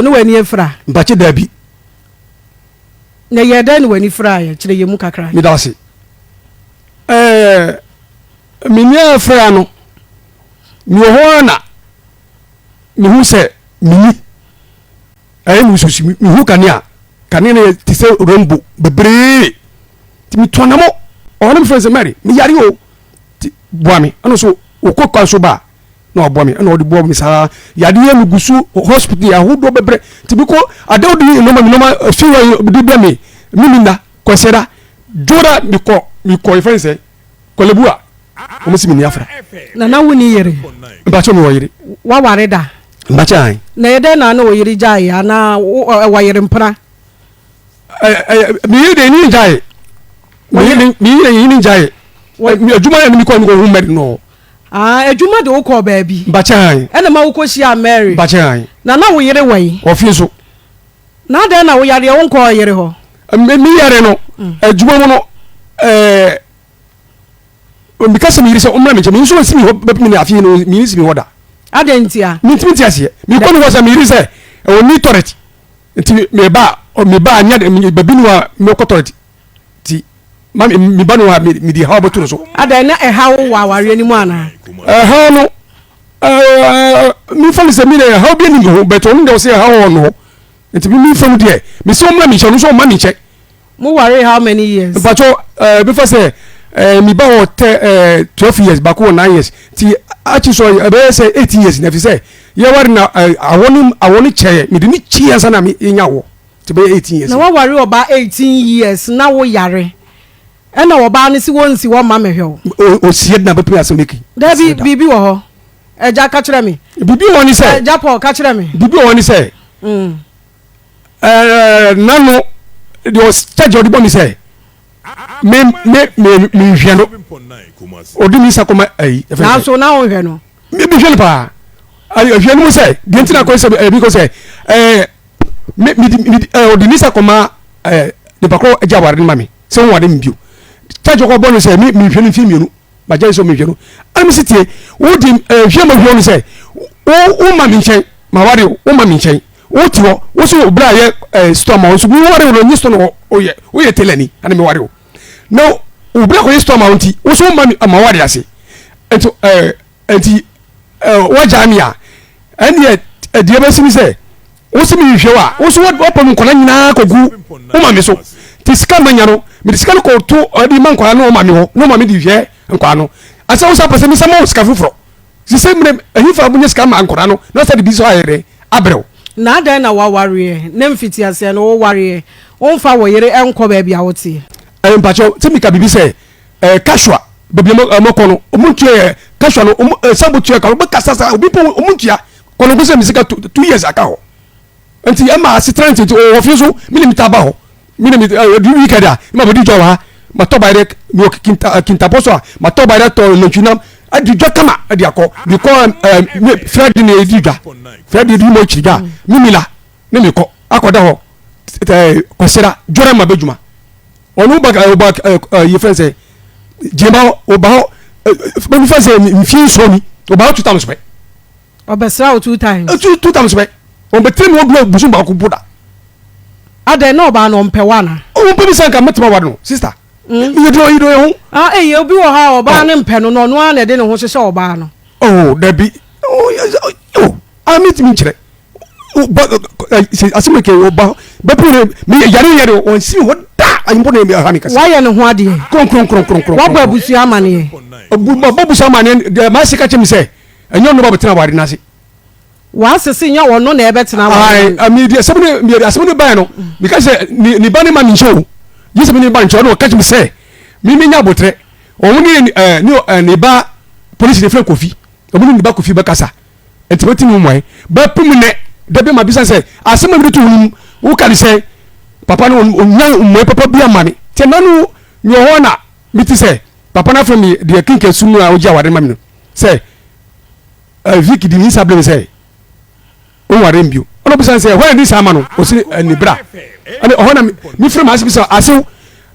Ne w'ani afira? Mpakyɛ daabi. Na ɛyɛɛ dɛn na w'ani firaeɛ? Kyerɛ yɛn mu kakra. Meda ase. Ɛɛ, me nua afira no, mewɔ hɔ ara na mehu sɛ meni ɛyɛ me wususu, mehu kanea, kanea no yɛ te sɛ rainbow bebree. Nti metu anamɔ, ɔhɔ no mefrɛ sɛ Mary, meyare o, nti boa me. Ɛna so wɔkɔ kwan so ba a, na waboa me ɛna ɔde boa me saa yadeɛ me gu so hospital ahodoɔ bɛbrɛ nti bi kɔ ada odi nneɛma mi nneɛma fi hɔ de brɛ me mimi nna kwasiada dwoda mekɔ mekɔ yɛfrɛ ne sɛ kɔlɛbu a wɔn si mi ni afra. Na na wo ni yere. Mpakyɛ mi wɔ yere. Waware da. Mpakyɛ ayi. Na yɛ dɛ na ne wɔ yere gya yɛ anaa wɔ yere mpena. Me yere de ni gya yɛ me yere de ni gya yɛ adwuma yɛ mi kɔ mi kɔ hu mɛri nɔ. Ah, adwuma de wo kɔɔ baabi. Mpakyɛ ae. Ɛna ma wokɔ hyiaa Mary. Mpakyɛ ae. Na na wo yere wɔ he? Wɔ fie so. Na adɛn na wo yareɛ wo nkɔɔ yere hɔ? Me me yare no, adwuma mu no, ɛɛ, meka sɛ me yere sɛ ɔmmra me nkyɛn, me nso ɔnsi me hɔ bɛpem ne afei no, me yere nsi me hɔ da. Adɛn ntia? Mentumi nte aseɛ. Mekɔ ne hɔ sɛ me yere sɛ ɛwɔ ni toilet, nti meba a, meba a, nyɛ baabi no a mekɔ toilet. Nti ma me ba no a mede haw bɛto no so. Adɛn na ɛhaw wo wɔ awareɛ no mu anaa? Ɛhaw no memfa no sɛ me deɛ ɛhaw bi ani me ho but ɔno deɛ ɔsɛ ɛhaw wɔ no hɔ nti me memfa mu deɛ mesɛ ɔmmra me nkyɛn ɔno nso ɔmma me nkyɛn. Mo waree how many years? Mpakyɛ mefa sɛ me ba wɔ tɛ 12 years baako wɔ 9 years nti akyi so ɛbɛyɛ sɛ 18 years na ɛfiri sɛ yɛware na awɔ no awɔ no kyɛɛ mede ne kyi ansa na yɛnya awɔ. Nti bɛyɛ 18 years. Na waware ɔbaa 18 years na wo yare ɛna ɔbaa no si wo nsi hɔ mma mɛhwɛ wo. Osie na bɛpɛ asɛm eki. Dabi biribi wɔ hɔ ɛgya ka kyerɛ me. Biribi wɔ ne sɛ. Ɛgya Paul ka kyerɛ me. Biribi wɔ ne sɛ. Ɛɛ nano deɛ ɔkyagye ɔde bɔ mi sɛ me me me me nhwɛ no ɔde mi nsa kɔma ɛyi. Nanso na ɔnhwɛ no. Mi bi hwɛ no paa ɛhwɛ no mu sɛ deɛ nti na akɔyɛ sɛ ɛbi kɔ sɛ ɛɛ. Me me me ɛɛ ɔde nisa kɔma ɛɛ nipa korɔ agya aware no ma me sɛ wɔn ware me bio kyagye kɔ bɔ no sɛ me mehwɛ no mfie mmienu magya sɛ mehwɛ no ɛna me si tie wo di ɛɛ hwɛ ma hwɛ no sɛ wo wo ma me nkyɛn ma ware wo ma me nkyɛn wo te hɔ wo so obere a yɛ ɛɛ sitɔ ma wo nso mi ware wo no nye sitɔ no oyɛ woyɛ tailor ni ɛna me ware wo na obere akɔyɛ sitɔ ma wo nti wo so wo ma me ma ware ase nti ɛɛ. Enti woagyaa me a, ɛnneɛ deɛ ɛbɛsi ne sɛ, wo se menhwɛ wo a, wo nso woapam nkwadaa nyinaa kɔgu wo maame so. Nti sika manya no, mede sika no kɔto ɛde ma nkwadaa no wɔ maame hɔ, na maame de hwɛ nkwadaa no. Asɛ wo sa pɛ sɛ mesa ma wo sika foforɔ. Sɛ mmerɛ ɛhefa monya sika ma nkwadaa no, na sɛ de bi nso ayɛ dɛ abrɛ wo. Na adɛn na woawareɛ, na mfitiaseɛ no wowareɛ, womfa wo yere nkɔ baabi a woteɛ? Mpakyɛw, sɛ meka biribi sɛ ɛɛ casual baabi a mo kɔ no ɔmo ntua yɛ casual no ɔmo ɛsan bo tua ka ɔmo kasa sa obi po ɔmo ntua kɔnɔ ko sɛ mi sika two years aka hɔ nti ɛma asetena nti nti ɔwɔ fi so mi ni mi ta ba hɔ mi ni mi ɛɛ di weekend a mi ma bɛ di dwa wɔ ha ma tɔ ba yɛrɛ mi wɔ kinta kintapɔ so a ma tɔ ba yɛrɛ tɔ nantwi nam ɛdi dwa kama ɛdi akɔ mi kɔ ɛɛ mi fɛrɛ di ni ɛdi dwa fɛrɛ di di mo akyiri dwa mi mi la ne mi kɔ akɔ da hɔ ɛɛ kɔsira dwɔrɛ ma bɛ dwuma. Ɔno ba ɔba yɛ fɛn sɛ gyema ɔba hɔ bɛbi fɛn sɛ mfie nsuo ni ɔba hɔ two times pɛ. Ɔbɛsra wo two times. Two two times pɛ ɔbɛtiri mi ɔdun busu baako po da. Adɛn na ɔbaa no ɔmpɛ wa na. Ɔmpɛ mi sɛ nka mɛtuma wa no sista. Yɛ dɔn yi dɔn yɛ ho. Ah eyi obi wɔ hɔ a ɔbaa no mpɛ no na ɔno ara na ɛde ne ho hyehyɛ ɔbaa no. Oh dabi oh oh ah mi ti mi nkyerɛ. Asɛm kɛ ɔba bɛpɛ ne me yare yare ɔnsi hɔ da ayimpo na ɛha me kɛse. Wayɛ ne ho adeɛ. Kronkron kronkron kronkron. Wabɔ abusua amaneɛ. Bɔ abusua amaneɛ deɛ maa se ka kyerɛ mi sɛ ɛnyɛ ɔno ba bɛtena aware n'ase. W'ase se nyɛ ɔno na ɛbɛtena aware. Ayi mi deɛ asɛm ne mi asɛm ne baeɛ no mi ka sɛ ne ne ba ne ma mi nkyɛn o gye sɛ mi ne ba nkyɛn ɔno ɔka kyerɛ mi sɛ mi mi nya abotrɛ wɔn ne ɛɛ ne ɛɛ ne ba polisi ne fɛ kofi wɔn ne ne ba kofi bɛkasa. Nti bɛtumi mmuae. Bɛpem nnɛ, da bi mabisa sɛ, asɛm a mede to wo no mu, woka ne sɛn? Papa no ɔnnya mmuae papa bi amma me. Nti ɛna no mewɔ hɔ na mete sɛ papa no afrɛ me deɛ kenka sum no a ɔgye aware ma me no sɛ Vicky de ne nsa brɛ me sɛ ɔnware me bio. Ɔna ɔbisa sɛ hɔ na de saa ma no? Ɔse ne bra. Ɛne ɔhɔ na mefrɛ m'ase bisa asew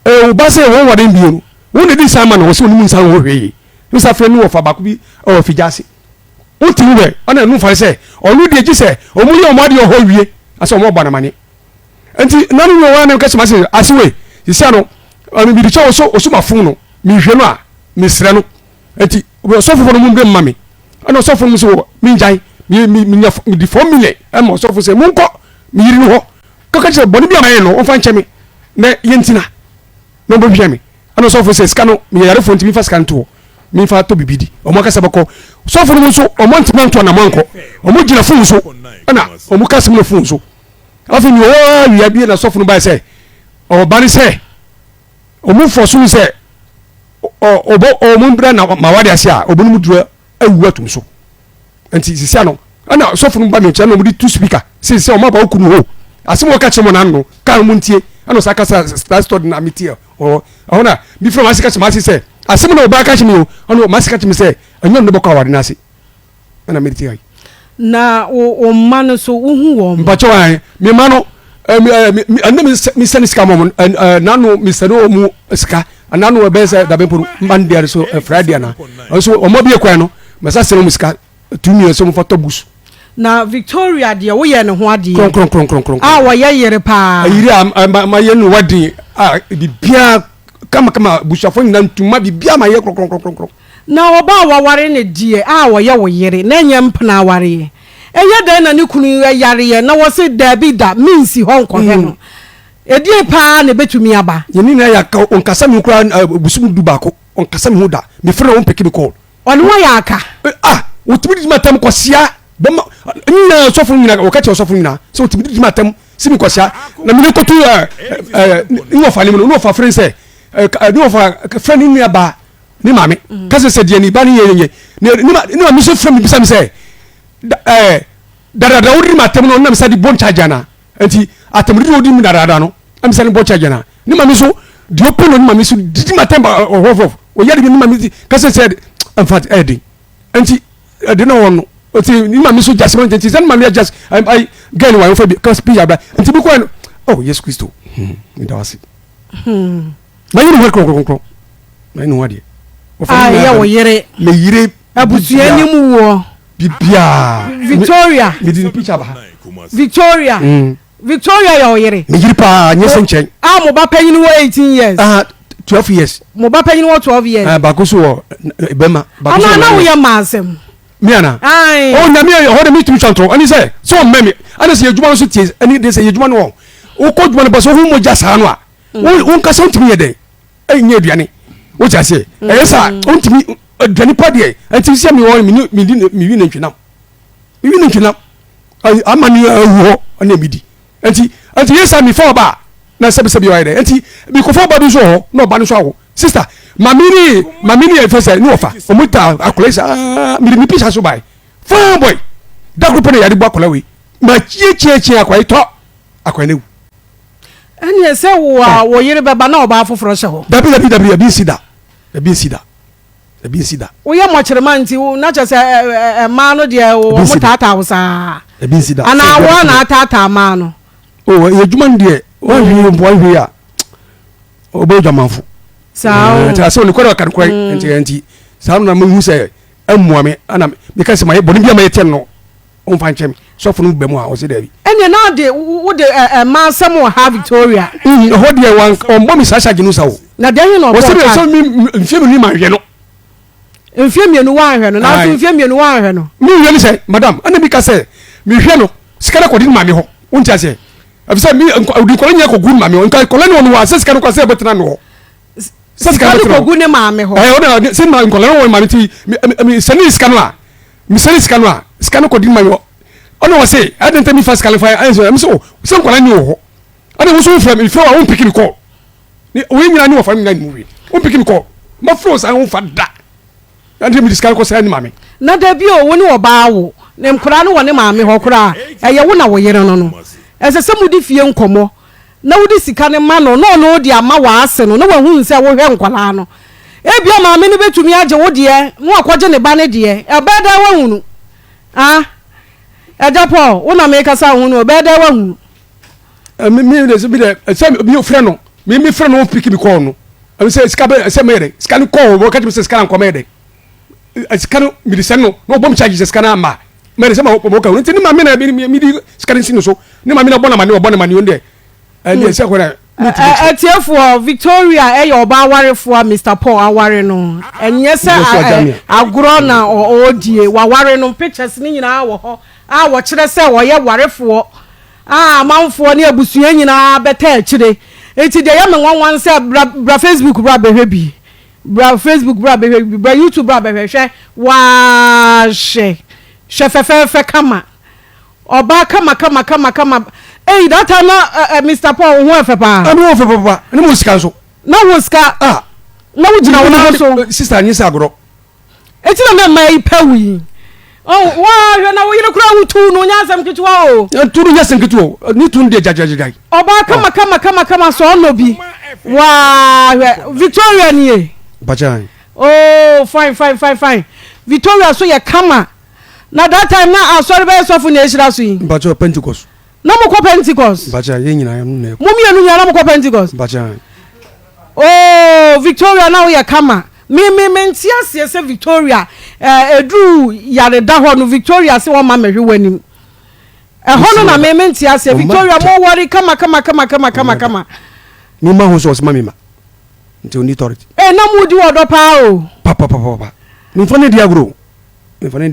wo ba sɛ wɔnware me bio no, wo na de saa ma no? Ɔse ɔnim nsa ho hwee. Mesa frɛ ne wɔfa baako bi wɔ Figya ase. Wote mu bɛ? Ɔna ɛno mfa sɛ ɔno deɛ gye sɛ ɔmo yɛ ɔmo adeɛ wɔ hɔ wie. Asɛ ɔmo ɔbɔ anamane. Nti na no nyɛ wɔn a kɛse ma se ase wei sisia no ɛmi bi de kyɛ ɔso ɔso ma fon no mehwɛ no a mesrɛ no nti ɔsɔfo no mu mbɛ mma me ɛna ɔsɔfo no sɛ wɔ mengyae me me menya mede 4 million ɛma ɔsɔfo sɛ monkɔ me yiri no hɔ kɔka kyerɛ bɔne bi a mayɛ no ɔmfa nkyɛ me na yɛntina na ɔbɛhwɛ me. Ɛna ɔsɔfo sɛ sika no meyɛ yarefoɔ nti memfa sika no to hɔ memfa tɔ biribi di. Ɔmo akasa bɛkɔ sɔfo no mu nso ɔmo antumi anto anamɔ ankɔ, ɔmo gyina fon so ɛna ɔmo ka asɛm no fon so. Afei nea ɔwɔ awia bi na sɔfo no bae sɛ ɔba ne sɛ ɔmo fɔ so sɛ ɔbɔ ɔmo mbra na ma wade ase a ɔbɔ no mu duro awu atum so. Nti sisi ano ɛna sɔfo no ba mi nkyɛn na ɔmo de tu speaker sɛ sɛ ɔmo aba okunu hɔ asɛm a ɔka kyerɛ mo n'ano kaa ɔmo ntie. Ɛna ɔsa kasa that story na mi tie ɔhɔ ɛhɔ na mi fira ɔmo ase ka kyerɛ mo ase sɛ asɛm na ɔbaa ka kyerɛ mi o, ɛna ɔmo ase ka kyerɛ mi sɛ ɛnyɛ ɔmo de bɛkɔ aware n'ase ɛna mi de tie ayi. Na wo mma no so, wohu wɔn? Mpakyɛw ayi mi ma no ɛmi ɛmi ɛne mi sɛ ne sika mɔ mo ɛ ɛ nanu mi sɛ ne ɔmo sika nanu ɛbɛyɛ sɛ dabe mporo mba ne deɛ so ɛ Friday ana ɔso ɔmo bi ekwan no mɛ sɛ sɛ ɔmo sika 2 million sɛ ɔmo fa tɔ bus. Na Victoria deɛ, woyɛ ne ho adeɛ? Kronkronkronkron. A wɔyɛ yere paa. Ayiri a ma yɛ no waden a biribiara kamakama, abusuafoɔ nyinaa ntoma biribiara ma yɛ kronkronkronkron. Na ɔbaa a waware ne deɛ a ɔyɛ wo yere na ɛnyɛ mpena awareɛ, ɛyɛ dɛn na ne kunu yareɛ na wɔse daabi da, mensi hɔ nkɔhwɛ no? Ɛdeɛn paa na ɛbɛtumi aba? Yɛn nyinaa yɛ aka, ɔnkasa me ho koraa bosom 11, ɔnkasa me ho da. Mefrɛ no, ɔmpeke me call. Ɔne wɔyɛ aka? Ah, wɔtumi didi ma tam kɔsia bɛma nyinaa, sɔfo nyinaa wɔka kyerɛ ɔsɔfo nyinaa sɛ wɔtumi didi ma tam si mi kɔsia na mene kɔtu ɛ ɛ ne wɔfa ne mu no ne wɔfa frɛ sɛ ɛ ne wɔfa frɛ ne nua baa ne maame kasa sɛ deɛ ne ba ne yɛ yɛ ne ne ma ne maame nso frɛ mi bisa mi sɛ ɛ dadada wodi ma tam no nam sa de bɔ nkyagya na nti atam didi wodi mi dadada no nam sa de bɔ nkyagya na ne maame nso deɛ ɔpɛ no ne maame nso didi ma tam ɔhɔfɔf ɔyɛ de ne maame kasa sɛ nfa ɛyɛ den nti ɛde na wɔn no nti ne maame nso gyasi wɔn nti sɛ ne maame yɛ gyasi ayi gɛn wa yɛn fɛ bi kasi bi yabra nti bi kɔ yɛ no, oh Yesu Kristo, mi da wase ma yɛ ne ho kronkronkron ma yɛ ne ho adeɛ. A ɛyɛ wo yere. Me yere. Abusua ni mu woɔ. Bibia. Victoria. Mi di ne picture ba ha. Victoria. Victoria yɛ wo yere. Me yere paa nyɛ sɛ nkyɛn. A mo ba panyin wɔ 18 years. Ah, 12 years. Mo ba panyin wɔ 12 years. Ah, baako so wɔ bɛma. Baako so wɔ. Ana na woyɛ maa asɛm? Mi ana. Ayi. O Nyame ɛhɔ de mi tumi twa ntɔn ɛni sɛ sɛ ɔmɛ mi ɛna sɛ yɛ adwuma no so tie ɛni de sɛ yɛ adwuma no wɔ wokɔ adwuma no ba sɛ ohun mogya saa no a wo nkasa ntumi yɛ dɛ ɛnyɛ aduane o ti aseɛ ɛyɛ saa ntumi aduane pa deɛ ɛnti sɛ mi wɔ mi ni mi di mi wi nantwinam, mi wi nantwinam ama ni awu hɔ ɛna mi di ɛnti ɛnti yɛ saa mi fa ɔba na sɛbi sɛbi ɔyɛ dɛ ɛnti mi kɔ fa ɔba bi nso wɔ hɔ na ɔba no nso awo. Sister maame ni maame ni yɛ fɛ sɛ ne wɔfa ɔmo ta akɔla yi saa mi de mi pisa so ba yi fine boy dakoro pɛ na yade bɔ akɔla wei ma kyie kyie kyie akɔla yi tɔ akɔla ne wu. Ɛneɛ sɛ wo a wo yere bɛba na ɔbaa foforɔ hyɛ hɔ. Dabi dabi dabi, ebi nsi da, ebi nsi da, ebi nsi da. Woyɛ mmɔkyerema nti na kyerɛ sɛ mmaa no deɛ wɔn taataa wo saa. Ebi nsi da. Anaa wɔn na ataataa mmaa no? O ɛyɛ adwuma no deɛ wɔn hwee mpo wɔn hwee a ɔbɛ adwamanfo. Saa o. Nti asɛ onikwara ɔka nokware nti nti saa no na mehu sɛ ɛmmoa me ɛna meka sɛ mayɛ bɔne bi a mayɛ tiɛ no ɔmfa nkyɛ me. Sɔfo no ba mu a ɔse daabi. Ɛneɛ na de wo de mmaa asɛm wɔ ha Victoria. Ɛhɔ deɛ wan ɔmbɔ me saa charge no sa o. Na deɛ he na ɔbɔɔ charge? Ɔse me mfie mmienu ni manhwɛ no. Mfie mmienu wanhwɛ no, nanso mfie mmienu wanhwɛ no. Me hwɛ no sɛ madam ɛna mi ka sɛ me hwɛ no sika no kɔde ne maame hɔ, wonte aseɛ, ɛfisɛ mi ɔde nkɔla nyina kɔgu ne maame hɔ, nka nkɔla ne ɔno hɔ a sɛ sika no kɔ sɛ ɛbɛtena ne hɔ. Sɛ sika no kɔgu ne maame hɔ. Ɛɛ ɔna sɛ ma nkɔla no wɔ maame ti mi sɛne sika no a mi sɛne sika no a sika no kɔdi ne maame hɔ, ɔna wɔ se ɛde ntɛ mi fa sika no fa ɛyɛ sɛ ɛmi sɛ o sɛ nkɔla ni wɔ hɔ ɛna woso wofrɛ mi frɛ wa wo mpiki mi kɔ ne wɔn nyinaa ne wɔfa mi nyinaa ne mu wie wo mpiki mi kɔ ma frɛ wo saa wo fa da ɛna mi di sika no kɔ sɛ ne maame. Na dabi o, wo ne ɔbaa wo ne nkwadaa no wɔ ne maame hɔ koraa, ɛyɛ wo na wo yere no no ɛsɛ sɛ modi fie nkɔmmɔ na wode sika no ma no na ɔno de ama w'ase no na wahunu sɛ wohwɛ nkwadaa no. Ebia maame no bɛtumi agye wo deɛ na wakɔgye ne ba no deɛ. Ɛbɛyɛ dɛn woahunu? Ah, Agya Paul, wo na merekasa wo ho no, ɛbɛyɛ dɛn woahunu? Me me de bi de sɛ mi frɛ no mi mi frɛ no piki mi kɔɔ no ɛmi sɛ sika bɛ sɛ mɛyɛ dɛ sika no kɔɔ wɔ kɛtɛ mi sɛ sika na nkɔ mɛyɛ dɛ sika no mi de sɛ no na ɔbɔ mi charge sɛ sika no ama. Mɛri sɛ ma wɔn ka nti ne maame na mi di sika ne si ne so ne maame na bɔ na ma ne ɔbɔ ne ma ne yɔn dɛ ɛdeɛ sɛ kɔnɛ. Atiefoɔ, Victoria yɛ ɔbaa awarefoɔ a Mister Paul aware no. Ɛnyɛ sɛ agorɔ na ɔredie. Waware no. Pictures no nyinaa wɔ hɔ a wɔkyerɛ sɛ ɔyɛ warefoɔ a amanfoɔ ne abusua nyinaa bɛtaa akyire. Nti deɛ ɛyɛ me nwanwa ne sɛ bra bra Facebook bra bɛhwɛ bi. Bra Facebook bra bɛhwɛ bi. Bra YouTube bra bɛhwɛ. Hwɛ waa hwɛ. Hwɛ fɛfɛɛfɛ kama. Ɔbaa kama kama kama kama ei that time na eh, eh, Mister Paul wo ho ɛfɛ paa. Ɛmi wo fɛ papa ne mo sika nso. Na wo sika. Ah. Na wo gyina wo nan so. Sister anyi sɛ agorɔ. Eti na na mmaa yi pɛ wo yi. Oh, wa hwɛ na wo yere kura wo tu no nyɛ asɛm ketewa o. Tu no nyɛ asɛm ketewa o. Ne tu no deɛ gyagyagyagyai. Ɔbaa kama kama kama kama sɛ ɔnɔ bi. Waa hwɛ Victoria nie. Mpakyɛ. Oh, fine fine fine fine. Victoria so yɛ kama. Na that time na asɔre bɛyɛ sɔfo na ehyira so yi. Mpakyɛw Pentecost. Na mo kɔ Pentecost. Mpakyɛw yɛn nyinaa yɛn na ɛkɔ. Mo mmienu nyinaa na mo kɔ Pentecost. Mpakyɛw. Oh Victoria na woyɛ kama. Me me me nte aseɛ sɛ Victoria ɛɛ eh, eduru yareda hɔ no Victoria sɛ wɔn ma mɛhwɛ w'anim. Ɛhɔ no na me me nte aseɛ Victoria mo wɔre kama kama kama kama kama kama. Mi ma ho sɛ ɔsɛ ma mi ma nti oni tɔriti. Ee na mo di wɔ dɔ paa o. Papapapa. Mi nfa ne di agorɔ. Mi nfa ne di.